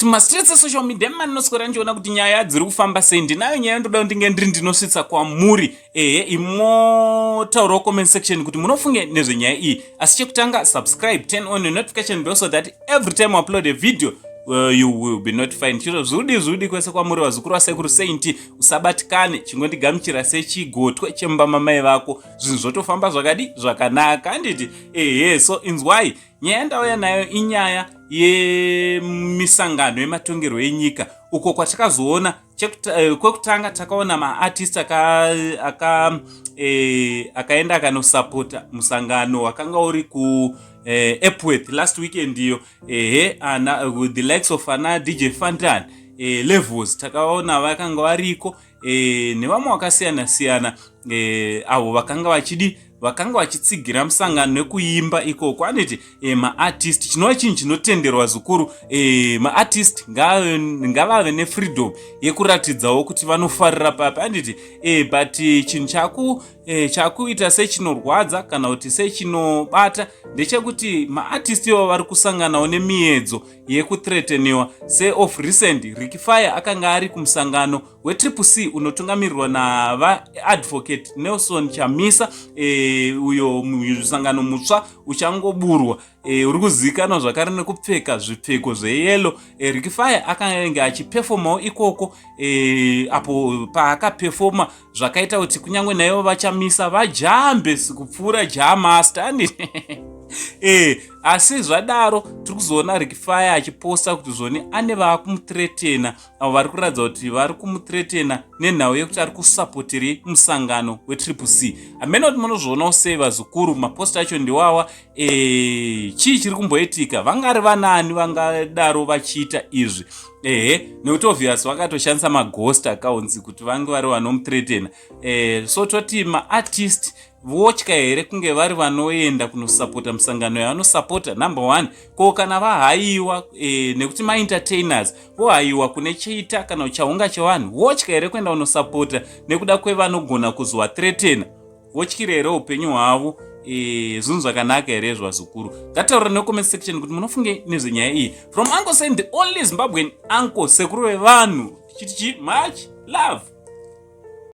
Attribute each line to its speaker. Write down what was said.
Speaker 1: Tumastreets esocial media maninoswera ndichiona kuti nyaya dziri kufamba sei. Ndinayo nyaya ndoda kuti ndinge ndiri ndinosvitsa kwamuri. Ehe, imotaurawo comment section kuti munofunge nezvenyaya iyi. Asi chekutanga, subscribe, turn on your notification bell so that every time I upload a video you will be notified. Chiro zvudi zvudi kwese kwamuri vazukuru vasekuru Saint, usabatikane, chingondigamuchira sechigotwe chemumba mamai vako, zvinhu zvotofamba zvakadi zvakanaka, handiti? Ehe, so inzwai nyaya ndauya nayo inyaya yemisangano yematongerwo enyika uko kwatakazoona kwekutanga takaona maartist akaenda akanosapota musangano wakanga uri ku Epworth last weekend iyo. Ehe, ana with the likes of ana DJ Fantan, Levels, takaona vakanga variko nevamwe vakasiyana siyana, avo vakanga vachidi vakanga vachitsigira musangano nekuimba ikoko, anoti maartist, chinova chinhu chinotenderwa zvikuru. Maartist ngavave nefreedom yekuratidzawo kuti vanofarira papi, anditi? But chinhu chakuita sechinorwadza kana kuti sechinobata ndechekuti maartist ivo vari kusanganawo nemiedzo yekuthreateniwa. Seof recent, Ricky Fire akanga ari kumusangano weTriple C unotungamirirwa navaadvocate Nelson Chamisa, uyo musangano mutsva uchangoburwa, uri kuzivikanwa zvakare nekupfeka zvipfeko zveyellow. Ricky Fire akanga achiperformawo ikoko. Apo paakaperforma zvakaita kuti kunyange naivo vaChamisa vajambe kupfuura Jamaster, anditi? Asi zvadaro tiri kuzoona Ricky Fire achiposta kuti zvoni ane vaakumuthreatena, avo vari kuratidza kuti vari kumuthreatena nenhau yekuti ari kusapoteri musangano weTriple C. Hamene kuti munozvionawo sei, vazukuru. Mapost acho ndiwawa. Chii chiri kumboitika? Vangari vanani vangadaro vachiita izvi? Ehe, nekuti obvious vakatoshandisa maghost accounts kuti vange vari vanomuthreatena. So toti maartist votya here kunge vari vanoenda kunosapota musangano yavanosapota? Number one, ko kana vahayiwa, nekuti maentertainers vohayiwa kune chiita kana chaunga chevanhu, votya here kuenda kunosapota nekuda kwevanogona kuzovathreatena? Votyira here upenyu hwavo? Zvinhu zvakanaka here zvazukuru? Ngataura necomment section kuti munofunge nezvenyaya iyi. From Uncle Saint, the only Zimbabwean uncle, sekuru vevanhu, chiti chi much love.